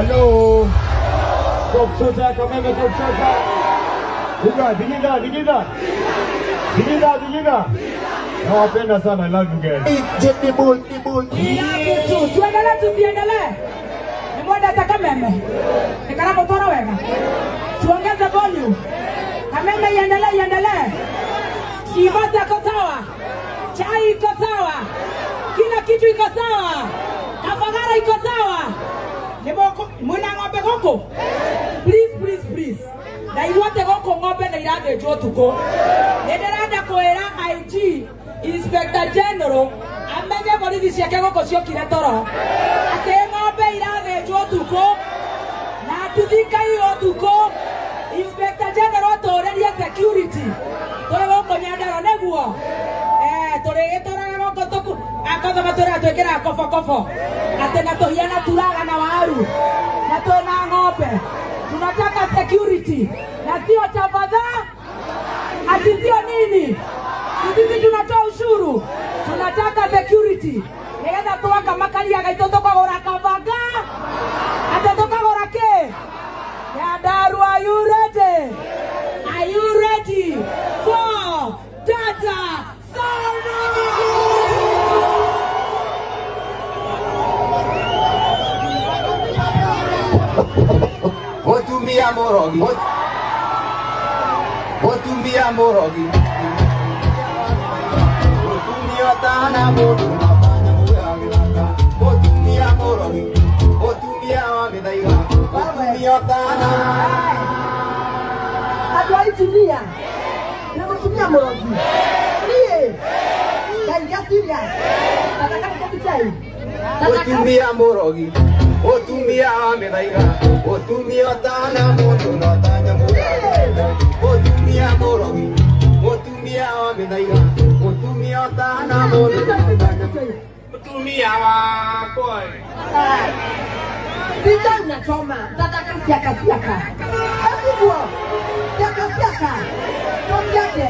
Halo. Top Kameme, top shota. Diga, diga, diga. Diga, diga. Nawapenda sana, I love you guys. Tuendelee tusiendelee? Nimwende hata Kameme. Nikaramutwara wega. Tuongeze volume. Kameme iendelee, iendelee. Kibasa iko sawa. Chai iko sawa. Kila kitu iko sawa. Kafagara iko sawa. Nimoko mwina ng'ombe gũkũ? Please, please, please. Ndaigua atĩ gũkũ ng'ombe nĩ irathĩnjwo ũtukũ. Nĩ ndĩrenda kwĩra IG Inspector General amenye borithi ciake gũkũ ciokire toro. Atĩ ng'ombe irathĩnjwo ũtukũ na nduthi ikaiywo ũtukũ. Inspector General atũrĩrie security. Tũrĩ gũkũ Nyandarua nĩguo. Tũrĩgĩtũraga gũkũ tũku. Akosa matũraga twĩkĩraga kobokobo. Atĩ na tũhiana turaga na waru. Na twĩna ng'ombe. Tunataka security na sio tafadhali. Ati sio nini? Sisi tunatoa ushuru. Tunataka security. Nigetha twaka makaria gaitũ tũkagũra kabaga. Ati tũkagũra kĩ? Nyandarua, are you ready? Are you ready for Dada Sarah? Mutumia mũrogi, Mutumia mũrogi, Mutumia ũtana mũndũ na nyamũ ya gĩthaka, Mutumia mũrogi, Mutumia wa mĩthaiga, Mutumia ũtana. Andũ a injinia na mũtumia mũrogi niĩ ngai serious nataka nikupe chai. Mutumia mũrogi, Mutumia wa mĩthaiga, Mutumia ũtana mũndũ na nyamũ ya gĩthaka, Mutumia mũrogi, Mutumia wa mĩthaiga, Mutumia ũtana mũndũ na nyamũ. Mutumia wakwa. Picha unachoma nataka siaka siaka Ekiguo siaka siaka tũciake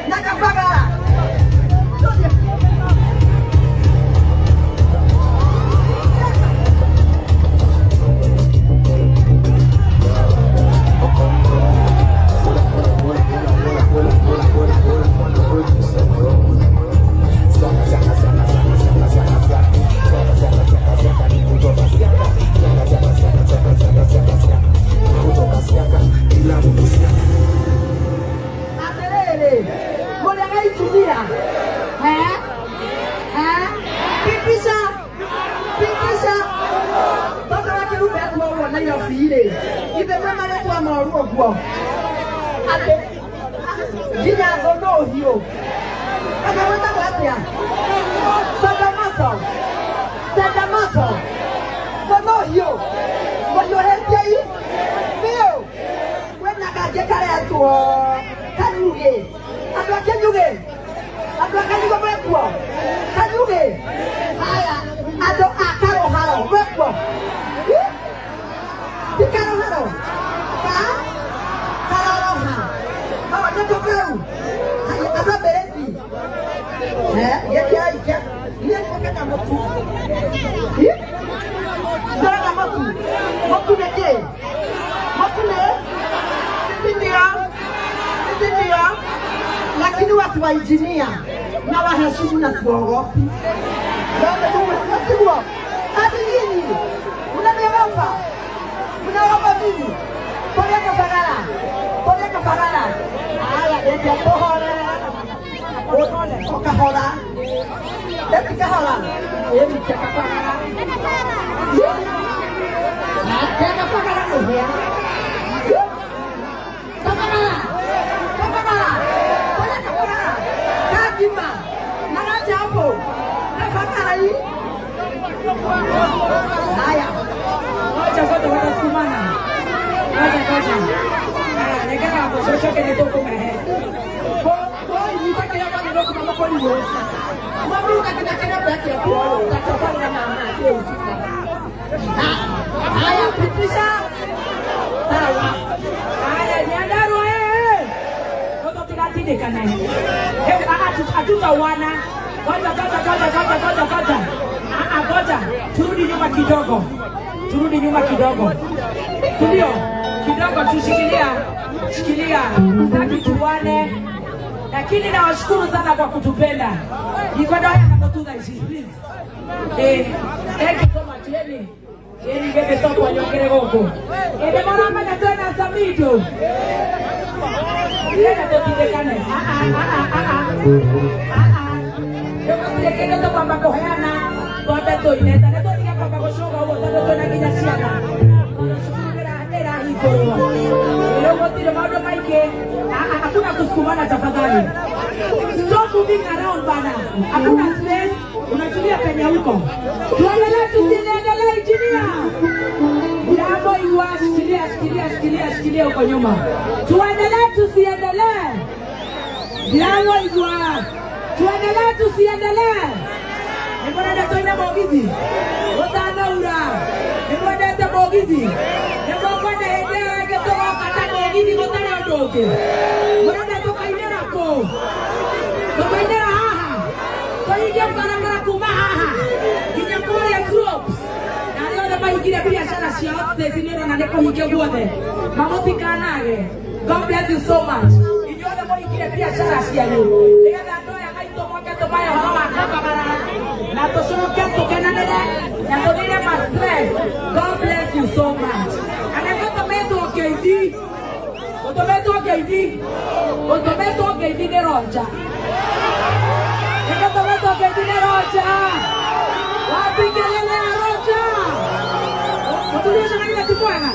na kabagara. Tũthiĩ. Atĩrĩrĩ, mũrĩaga itumia. Pipisha pipisha tondũ wa kĩrumbe atuo ũguo Nairobi rĩ, ithe mwĩ marĩtwa moru ũguo atĩ nginya thũnũ hiũ kana gwĩtagwo atĩa? Sandamato, sandamato, thũnũ hiũ mũhiũhĩtie i biũ. Kwĩna kangĩ karetwo kanyugĩ. Andũ a Kĩnyugĩ, andũ a Kanyugĩ mwĩkuo? Kanyugĩ. Haya, andũ a Karũharo mwĩkuo? Ti Karũharo, ka Karoroha. Hawa nĩkũ kau? Haya, andũ a Mbĩrĩti. Gĩkĩai kĩa niĩ ngũkenda mũtu. Ndĩrenda mũtu. Mũtu nĩ kĩ? Mũtu nĩ sisi ndio, sisi ndio, lakini watu wa injinia na waheshimu na siwaogopi. Tiguo ati nyinyi mnaniogopa, mnaogopa mimi? Tũrĩa kabagara, tũrĩa kabagara. Haya, ndetia kũhorera o kahora, ndeti kahora, ĩni kia kabagara, kia kabagara mũhĩa. Kabagara, kabagara, tũrĩa kabagara, kagima na gajambo kabagara hii. Haya. Ngoja ngoja, watasukumana. Ngoja ngoja. Ah, regera gũcocoke nĩ tũkũmahe. Nyita kĩrĩa kwagĩrĩirwo kuma mũkũrigwo. Mwamuruka kinya kĩrĩa mbekĩtwo ta chapati na mama. Haya, pitisha. Sawa. Haya, Nyandarua eh. Toto tugatindĩkana. Hatutauana. Ngoja ngoja ngoja ngoja ngoja ngoja. Ah, ngoja. Turudi nyuma kidogo. Turudi nyuma kidogo, si ndio? Kidogo tu, shikilia, shikilia, sitaki tuane, lakini nawashukuru sana kwa kutupenda. Ikondo haya katotuza ishi, please. Eh, thank you so much. Yeni, yeni bebe topo nyongere goko. Ende mara twena Samido. Yena totindekane. Ah ah ah ah ah. Ah ah. Rĩu kĩndũ tũkwamba kũheana twambe tũine ta nĩ tũtige kwamba gũcũga ũguo tondũ twĩna nginya ciana tondũ cukuru nĩrahingũrwo. Rĩu gũtirĩ maũndũ maingĩ. Ah, ah, hakuna kusukumana tafadhali. Stop moving around bana. Hakuna space. Unatulia penye huko. Tuendelee tusiendelee, engineer? Jambo iwa, shikilia, shikilia, shikilia, shikilia huko nyuma. Tuendelee tusiendelee? Jambo iwa. Tuendelee tusiendelee? Nĩmũrenda tũine mũgithi ũtanaura? Nĩmwendete mũgithi? Nĩmũkwenda hĩndĩ ĩyo ĩngĩ tũgoka ta mũgithi gũtarĩ ũndũ ũngĩ? Mũrenda tũkainĩra kũ? Tũkainĩra haha, tũhingie barabara kuma haha nginya kũrĩa slopes, na arĩa othe mahingire biacara ciao upstairs nĩ ũrona nĩ kũhinge guothe, mamũtikanage. God bless you so much inyuothe mũhingire biacara cianyu nĩgetha andũ aya maitũ moke tũmahe ũhoro wa kabagara na tũcoke tũkenanĩre na tũnine ma stress. God bless you so much. Na nĩngũtũmĩtwo ngeithi, ũtũmĩtwo ngeithi, ũtũmĩtwo ngeithi nĩ Roger. Nĩngũtũmĩtwo ngeithi nĩ Roger. Wapi kelele ya Roger? Mũthuri ũcio na githĩ ti mwega?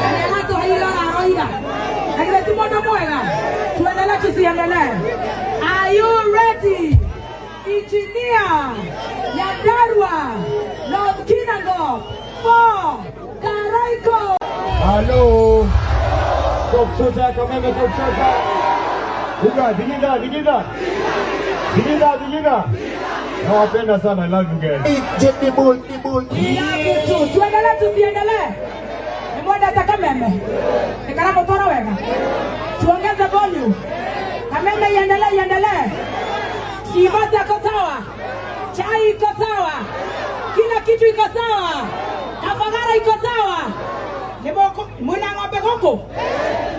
Na nĩaratũheire ũraroira. Na githĩ ti mũndũ mwega? Tuendelee tusiendelee? Are you ready? Engineer Nyandarua North Kinangop for Karaiko. Hello. Top shota, Kameme top shota. Uga, digida, digida. Digida, digida. Nawapenda sana, I love you guys. We love you too. Tuendelee tusiendelee? Nimwendete Kameme? Nĩkaramũtwara wega? Tuongeze volume. Kameme iendelee, iendelee. Kibasa iko sawa, chai iko sawa, kila kitu iko sawa, kafagara iko sawa. Nĩmũkũ- Mwĩna ng'ombe gũkũ?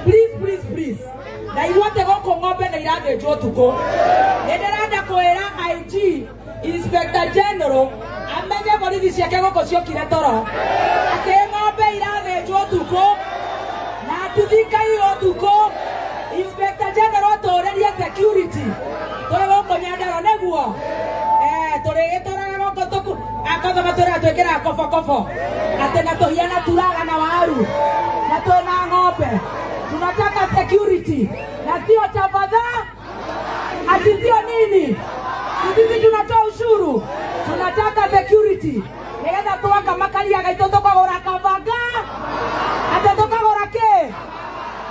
Please, please, please. Ndaigua atĩ gũkũ ng'ombe nĩ irathĩnjwo ũtukũ. Nĩ ndĩrenda kwĩra IG, Inspector General, amenye borithi ciake gũkũ ciokire toro. Atĩ ng'ombe irathĩnjwo ũtukũ na nduthi ikaiywo ũtukũ. Inspector General atũrĩrie security tũrĩ gũkũ Nyandarua nĩguo tũrĩgĩtũraga gũkũ tũku akotho matũraga twĩkĩraga kobokobo atĩ na tũhiana turaga na waru na twĩna ng'ombe. Tunataka security na sio tafadhali, ati sio nini, sisi tunatoa ushuru, tunataka security nigetha twaka makaria gaitũ tũkagũra kabaga atĩ tũkagũra kĩ.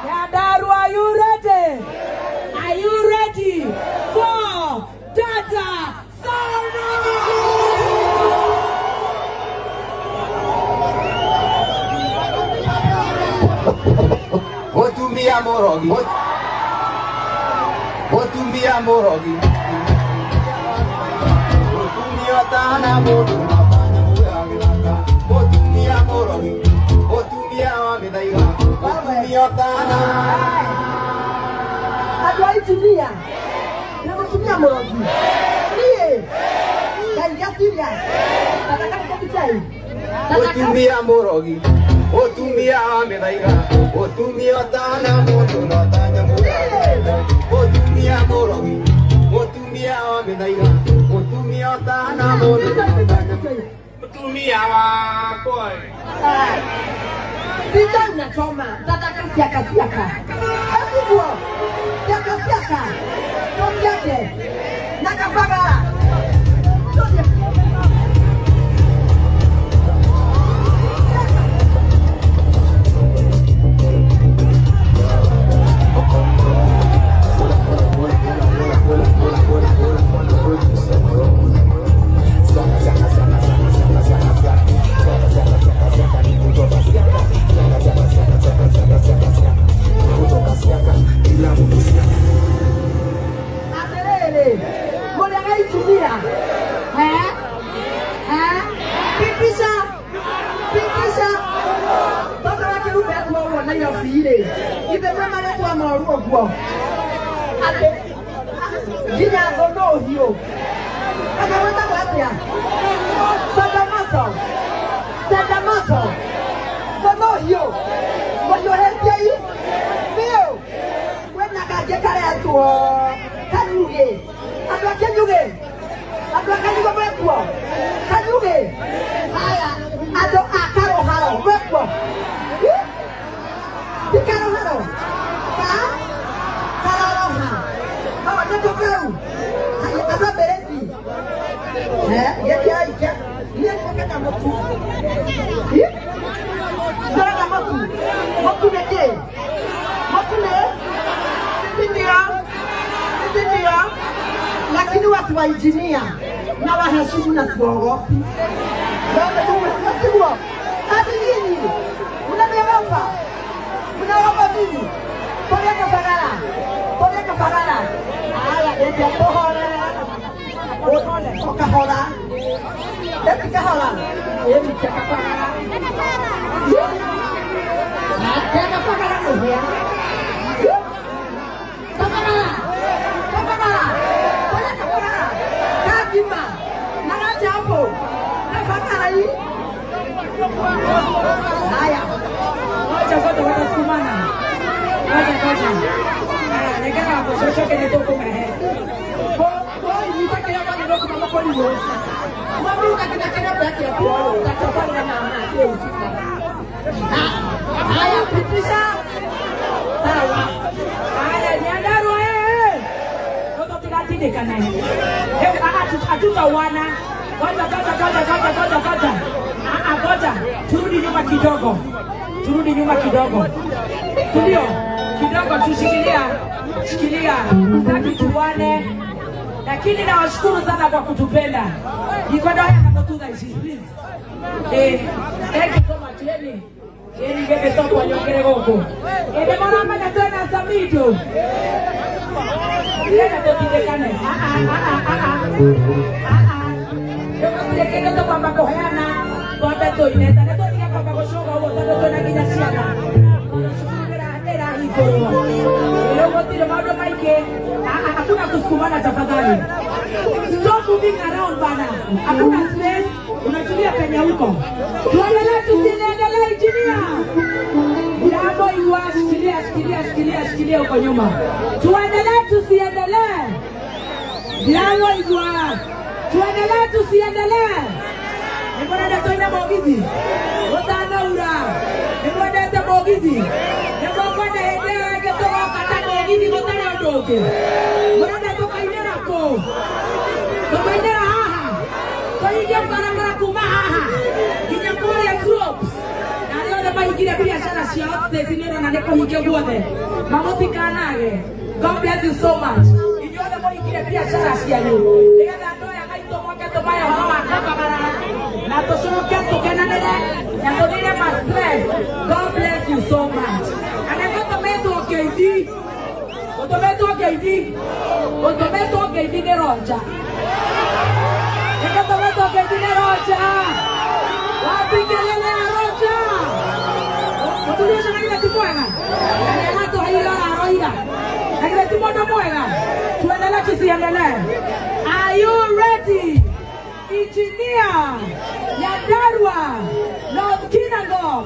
Nyandarua, are you ready? Are you ready for Dada Sarah? Mũtumia mũrogi, mũtumia mũrogi, mũtumia ũtana mũndũ na ũtana ya gĩthaka, mũtumia mũrogi, mũtumia wa mĩthaiga, mũtumia ũtana. Andũ a injinia na mũtumia mũrogi niĩ ngaingia serious nataka nikopi chai. Mũtumia mũrogi, mũtumia wa mĩthaiga, mũtumia ũtana mũndũ na ũtana ya gĩthaka, mũtumia mũrogi, mũtumia wa mĩthaiga, mũtumia ũtana mũndũ na ũtana. Mũtumia wakwa. Vita unachoma nataka siaka siaka ekugwo siaka siaka tosiake na kabagara. Tuthie. Atĩrĩrĩ, mũrĩaga. Nairobi rĩ, ithe mwĩ marĩtwa moru ũguo atĩ nginya thũnũ hiũ kana gwĩtagwo atĩa? Sadamoto, Sadamoto, thũnũ hiũ mũhiũhĩtie i biũ. Kwĩna kangĩ karetwo Kanyugĩ. Andũ a Kĩnyugĩ, andũ a Kanyugĩ mwĩkuo? Kanyugĩ. Haya, andũ a Karũharo mwĩkuo? Ti Karũharo, ka Karoroha. Hawa nĩko kau. Haya, andũ a Mberethi, gĩkĩrai kĩa niĩ ngũkenda mũtu. Ndĩrenda mũtu. Mũtu nĩ kĩ? Mũtu nĩ sisi ndio, sisi ndio. Lakini watu wa injinia na waheshimu na siwaogopi. Tiguo ati nyinyi mnaniogopa, mnaogopa mimi? Toria kabagara, toria kabagara. Haya, ĩtia tũhorere o kahora, eti kahora, ĩti kabagara, kabagara mũhĩa, kabagara, kabagara, toria kabagara, kagima na gajambo kabagara hii. Haya. Ngoja ngoja, watasukumana. Ngoja ngoja. Haya, nĩgetha mũcocoke nĩ tũkũmehe. Nyita kĩrĩa magĩrĩirwo kuma mũkorirwo mamuruga kinya kĩrĩa mbekĩtwo tachofali na mama. Haya, pitisha. Sawa. Haya, Nyandarua eh. Toto tugatindĩkana. Hatutauana. Ngoja ngoja ngoja ngoja ngoja ngoja. Ah, ngoja. Turudi nyuma kidogo. Turudi nyuma kidogo. Ndio. Kidogo tushikilia. Shikilia. Sitaki tuane. Lakini nawashukuru sana kwa kutupenda. Niko haya katotuza ishi please. Thank you so much. Yeni. Yeni bebe topo nyongere goko. Ende mara manya tena Samido. Ile totindekane. Ah ah ah ah ah. Ah ah. Yo kendo to kwamba kuheana twambe tuineta na tũtige kwamba gũcũga ũguo tondũ twĩna nginya ciana. Tondũ cukuru nĩrahingũrwo. Rĩu gũtirĩ maũndũ maingĩ. Hakuna kusukumana tafadhali. Stop moving around bana. Hakuna space. Unatulia penye huko. Tuendelee tusiendelee injinia? Jambo iwa shikilia shikilia shikilia shikilia huko nyuma. Tuendelee tusiendelee? Jambo iwa. Tuendelee tusiendelee? Nĩmũrenda tũine mũgithi? Gũtanaura. Nĩmwendete mũgithi? Nĩmũkwenda hĩndĩ ĩyo ĩngĩ tũgoka ta mũgithi gũtarĩ ũndũ ũngĩ? Mũrenda tũkainĩra kũ? Tũkainĩra haha? Tũhingie barabara kuma haha nginya kũrĩa slopes. Na arĩa othe mahingire biacara ciao upstairs nĩũrona nĩ kũhingia guothe. Mamũtikanage. God bless you so much. Inyuĩ othe mũhingire biacara cianyu. Nĩgetha andũ aya aitũ moke tũmahe ũhoro wa kabagara na tũcoke tũkenanĩre na tũthire ma stress. God bless you so much. Na nĩgũtũmĩtwo ngeithi. Gũtũmĩtwo ngeithi. Gũtũmĩtwo ngeithi nĩ Roger. Nĩgũtũmĩtwo ngeithi nĩ Roger. Wapi kelele ya Roger? Mũthuri ũcio na githĩ ti mwega? Na nĩaratũheire araroira. Na githĩ ti mũndũ mwega? Tuendelee tusiendelee? Are you ready? Engineer Nyandarua North Kinangop.